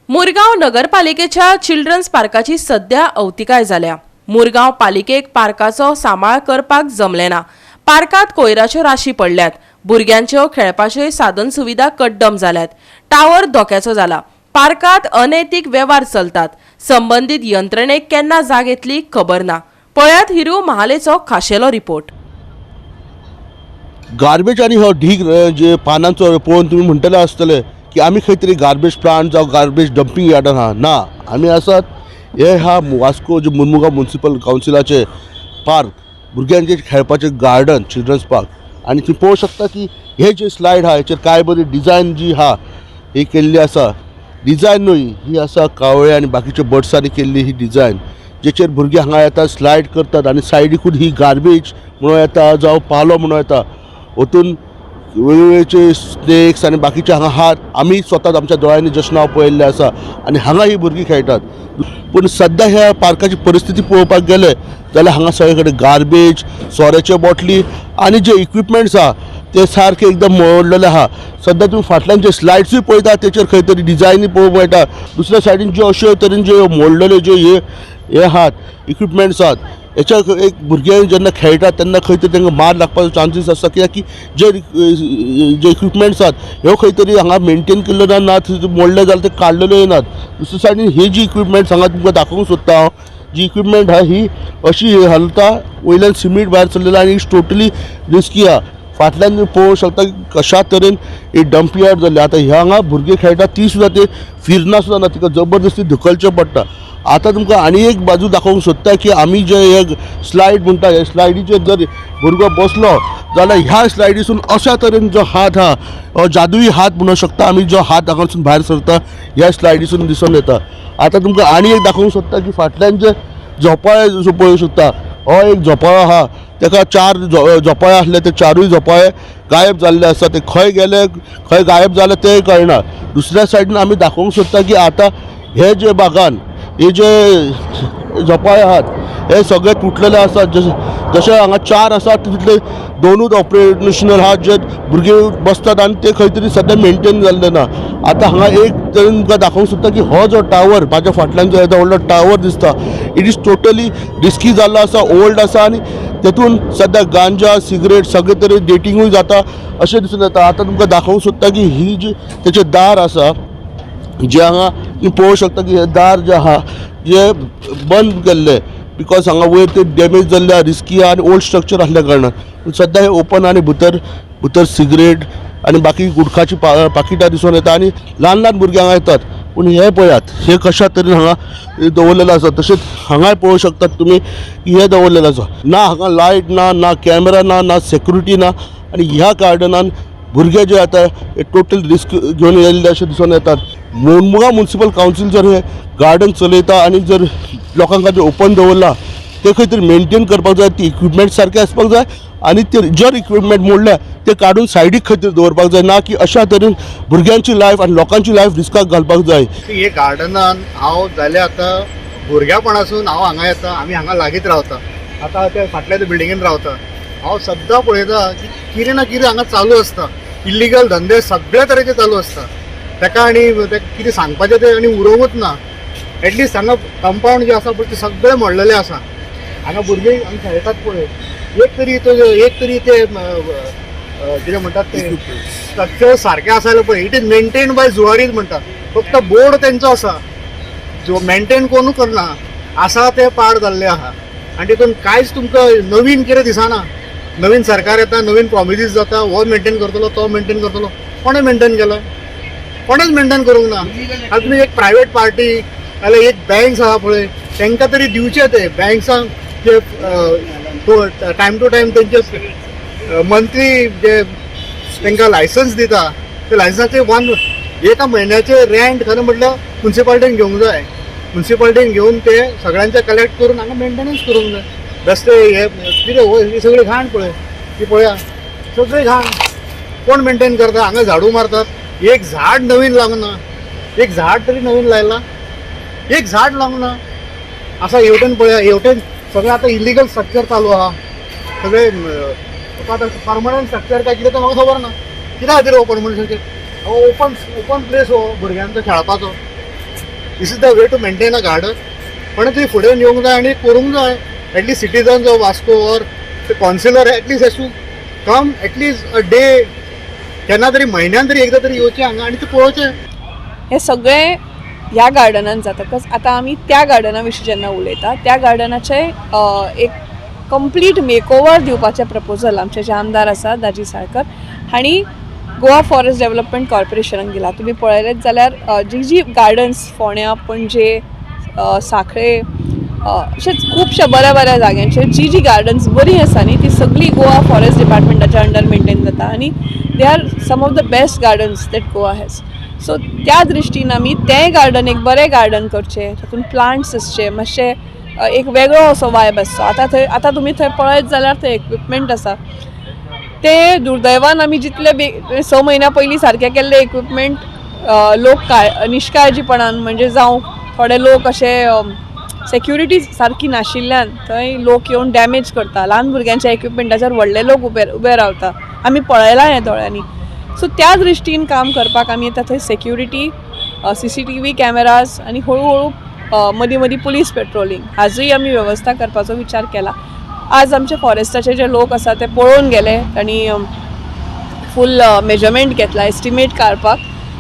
मुरगांव नगरपालिकेच्या चिल्ड्रन्स पार्काची सध्या अवतिकाय जाल्या. मुरगांव पालिकेक पार्काचो सांबाळ करपाक जमलें ना. पार्कात कोयराच्यो राशी पडल्यात. भुरग्यांच्यो खेळपाच्यो साधन सुविधा कड्डम जाल्यात. टावर धोक्याचो जाला. पार्कात अनैतिक वेव्हार चलतात. संबंदीत यंत्रणेक केन्ना जाग येतली खबर ना. पळयात हिरू महालेचो खाशेलो रिपोर्ट. गार्बेज आनी हो ढीग जे पानांचो पळोवन तुमी म्हणटले आसतले की आमी खंय तरी गार्बेज प्लांट जावं गार्बेज डंपींग यार्डान आहा. ना, आमी आसात हे ह्या वास्को जे मुरमुगांव म्युनिसिपल कावन्सिलाचे पार्क, भुरग्यांचे खेळपाचे गार्डन, चिल्ड्रन्स पार्क. आनी तुमी पळोवंक शकता की हे जे स्लायड आहा हेचेर काय बरी डिजायन जी आहा ही केल्ली आसा. डिजायन न्हय ही आसा, कावळे आनी बाकीच्या बर्ड्सांनी केल्ली ही डिजायन, जेचेर भुरगीं हांगा येतात, स्लायड करतात आनी सायडीकूच ही गार्बेज म्हणूं येता जावं पालो म्हणूं येता, वतून वेगवेगळे स्नेक्स आनी बाकीचे हांगा आहात. आमी स्वता आमच्या दोळ्यांनी जस्ट नाव पळयल्लें आसा आनी हांगा ही भुरगीं खेळटात. पूण सद्या ह्या पार्काची परिस्थिती पळोवपाक गेले जाल्यार हांगा सगळे कडेन गार्बेज, सोऱ्याच्यो बॉटली आनी जे इक्विपमेंट्स आहा ते सारके एकदम मोडलेले आहा. सद्या तुमी फाटल्यान जे स्लायड्सूय पळयता तेचेर खंय तरी डिजायनी पळोवंक मेळटा. दुसऱ्या सायडीन ज्यो अश्यो तरेन ज्यो मोडलेल्यो ज्यो हे हे आहात, इक्विपमेंट्स आहात, हेच्या एक भुरगे जेन्ना खेळटात तेन्ना खंय तरी तांकां मार लागपाचो चान्सीस आसता, कित्याक की जे जे इक्विपमेंट्स आहात ह्यो खंय तरी हांगा मेनटेन केल्ल्यो ना, ना मोडले जाल्यार ते काडलेल्यो नात. दुसरे सायडीन ही जी इक्विपमेंट्स हांगा तुमकां दाखोवंक सोदता हांव, जी इक्विपमेंट आहा ही अशी हालता, वयल्यान सिमीट भायर सरलेलो आनी it's totally risky आहा. फाटल्यान तुमी पळोवंक शकता की कशा तरेन ही डंप यार्ड जाल्ली. आतां ह्या हांगा भुरगे खेळटात ती सुद्दां ते फिरना सुद्दां ना, तिका जबरदस्ती धुकलचें पडटा. आतां तुमकां आनी एक बाजू दाखोवंक सोदता की आमी जे हे स्लायड म्हणटा, हे स्लायडीचेर जर भुरगो बसलो जाल्यार ह्या स्लायडीसून अशा तरेन जो हात आहा, हो जादुई हात म्हणूंक शकता आमी, जो हात हांगासून भायर सरता ह्या स्लायडीसून दिसून येता. आतां तुमकां आनी एक दाखोवंक सोदता की फाटल्यान जे झोपाळे पळोवंक शकता, हो एक झोपाळो आहा, तेका चार झोपाळे आसले, ते चारूय झोपाळे गायब जाल्ले आसा. ते खंय गेले, खंय गायब जाले तें कळना. दुसऱ्या सायडीन आमी दाखोवंक सोदता की आतां हे जे बागान हे जे झोपाळे आहात हे सगळे तुटलेले आसात. जशे जशे हांगा चार आसात तितले दोनूच ऑपरेशनल आहात, जे भुरगे बसतात आनी ते खंय तरी सद्या मेनटेन जाल्ले ना. आतां हांगा एक तरेन तुमकां दाखोवंक सोदता की हो जो टावर म्हाज्या फाटल्यान जो येदो व्हडलो टावर दिसता, it is totally risky जाल्लो आसा, ओल्ड आसा आनी तेतून सद्या गांजा, सिगरेट सगळे तरेन डेटिंगूय जाता अशें दिसून येता. आतां तुमकां दाखोवंक सोदता की ही जी तेचें दार आसा, जे हांगा तुमी पळोवंक शकता की हे दार जे आहा जे बंद केल्ले, because हांगा वयर ते डॅमेज जाल्ले आहा, रिस्की आहा आनी ओल्ड स्ट्रक्चर आसल्या कारणान. पूण सद्या हे ओपन आनी भितर भितर सिगरेट आनी बाकी गुटखाची पाकिटां दिसून येता आनी ल्हान ल्हान भुरगीं हांगा येतात. पूण हे पळयात, हे कशा तरेन हांगा दवरलेलें आसा. तशेंच हांगाय पळोवंक शकतात तुमी की हे दवरलेलें आसा. ना हांगा लायट ना, ना कॅमेरा ना, ना सेक्युरिटी ना आनी ह्या गार्डनान भुरगे जे आता हे टोटल रिस्क घेवन येयल्ले अशें दिसून येतात. मुरमुगांव म्युनिसिपल कावन्सील जर हे गार्डन चलयता आनी जर लोकां खातीर ओपन दवरला ते खंय तरी मेनटेन करपाक जाय, ती इक्विपमेंट सारके आसपाक जाय आनी ते जर इक्विपमेंट मोडल्या ते काडून सायडीक खंय तरी दवरपाक जाय, ना की अशा तरेन भुरग्यांची लायफ आनी लोकांची लायफ रिस्काक घालपाक जाय. हे गार्डनान हांव जालें आतां भुरग्यापणासून हांव हांगा येता. आमी हांगा लागींच रावता, आतां त्या फाटल्या त्या बिल्डिंगेन रावता. हांव सद्दां पळयता की कितें ना कितें हांगा चालू आसता, इल्लिगल धंदे सगळे तरेचे चालू आसता. ताका आनी ते कितें सांगपाचें तें आनी उरोवंकूच ना. एटलिस्ट हांगा कंपावंड जें आसा पळय तें सगळें मोडलेलें आसा. हांगा भुरगीं हांगा खेळटात पळय, एक तरी तो एक तरी ते कितें म्हणटात ते स्ट्रक्चर सारकें आसा पळय. It is maintain by Zuaris म्हणटा, फक्त बोर्ड तेंचो आसा, जो मेंटेन कोणू करना. आसा ते पाड जाल्ले आहा आनी तितून कांयच तुमकां नवीन कितें दिसना. नवीन सरकार येता, नवीन प्रॉमिसीस जाता, हो मेंटेन करतलो, तो मेंटेन करतलो. कोणें मेंटेन केला? कोणेच मेंटेन करूंक ना. आतां तुमी एक प्रायवेट पार्टी जाल्यार एक बँक्स आहा पळय, तांकां तरी दिवचे ते बँक्सांक जे टायम टू टायम तेंचे मंथली जे तांकां लायसन्स दिता ते लायसन्साचे वन एका म्हयन्याचे रेंट खरें म्हटल्यार मुन्सिपालिटीन घेवंक जाय. मुन्सिपालिटीन घेवन ते सगळ्यांचे कलेक्ट करून हांगा मेंटेनन्स करूंक जाय. रस्ते हे कितें हो ही सगळी घाण पळय, ती पळया सगळी घाण. कोण मेंटेन करता? हांगा झाडू मारतात, एक झाड नवीन लावंक ना, एक झाड तरी नवीन लायलां? एक झाड लावंक ना. आसा हेवटेन पळया, हेवटेन सगळें आतां इलिगल स्ट्रक्चर चालू आहा सगळे. आतां परमनंट स्ट्रक्चर काय कितें तें म्हाका खबर ना. कित्या खातीर हो परमनंट स्ट्रक्चर? हो ओपन ओपन प्लेस हो भुरग्यांचो खेळपाचो. This is the way to maintain a garden? पण तुवें फुडें येवंक जाय आनी करूंक जाय. At least citizens of Vasco or councillor at least has to come at least a day, केन्ना तरी म्हयन्यान तरी एकदां तरी येवचें हांगा आनी तें पळोवचें. हें सगळें ह्या गार्डनान जातकच आतां आमी त्या गार्डना विशीं जेन्ना उलयता, त्या गार्डनाचें एक कंप्लीट मेकओवर दिवपाचें प्रपोजल आमचे जे आमदार आसा दाजी साळकर हांणी गोवा फॉरेस्ट डेवलपमेंट कॉर्पोरेशनाक दिला. तुमी पळयलेच जाल्यार जी जी गार्डन्स फोंड्या, पणजे, सांखळे, अशेंच खुबश्या बऱ्या बऱ्या जाग्यांचेर जी जी गार्डन्स बरीं आसा न्ही, ती सगळीं गोवा फॉरेस्ट डिपार्टमेंटाच्या अंडर मेंटेन जाता आनी they are some of the best gardens that Goa has. So त्या दृश्टीन आमी तें गार्डन एक बरें गार्डन करचें, तातूंत प्लांट्स आसचे, मातशें एक वेगळो असो वायब आसचो. आतां थंय, आतां तुमी थंय पळयत जाल्यार थंय इक्विपमेंट आसा, ते दुर्दैवान आमी जितले बेग 6 म्हयन्या पयलीं सारकें केल्ले इक्विपमेंट लोक काळ निश्काळजीपणान, म्हणजे जावं थोडे लोक अशे सेक्युरिटी सारकी नाशिल्ल्यान थंय लोक येवन डॅमेज करता. ल्हान भुरग्यांच्या इक्विपमेंटाचेर व्हडले लोक उबे उबे रावता, आमी पळयलां हें दोळ्यांनी. सो त्या दृश्टीन काम करपाक आमी आतां थंय सेक्युरिटी, सीसीटीव्ही कॅमेराज आनी हळू हळू मदीं मदीं पुलीस पेट्रोलिंग हाजूय आमी वेवस्था करपाचो विचार केला. आज आमचे फॉरेस्टाचे जे लोक आसा ते पळोवन गेले. तांणी फूल मेजरमेंट घेतला एस्टिमेट काडपाक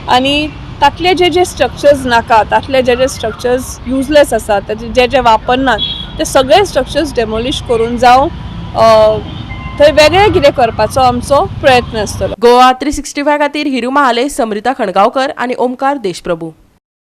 आनी तातले जे जे स्ट्रक्चर्स नाका, तातले जे जे स्ट्रक्चर्स युजलेस आसा, ताचे जे जे वापरनात, ते सगळे स्ट्रक्चर्स डेमोलिश करून जावं थंय वेगळें कितें करपाचो आमचो प्रयत्न आसतलो. गोवा 365 खातीर हिरू महाले, समृता खणगांवकर आनी ओमकार देशप्रभू.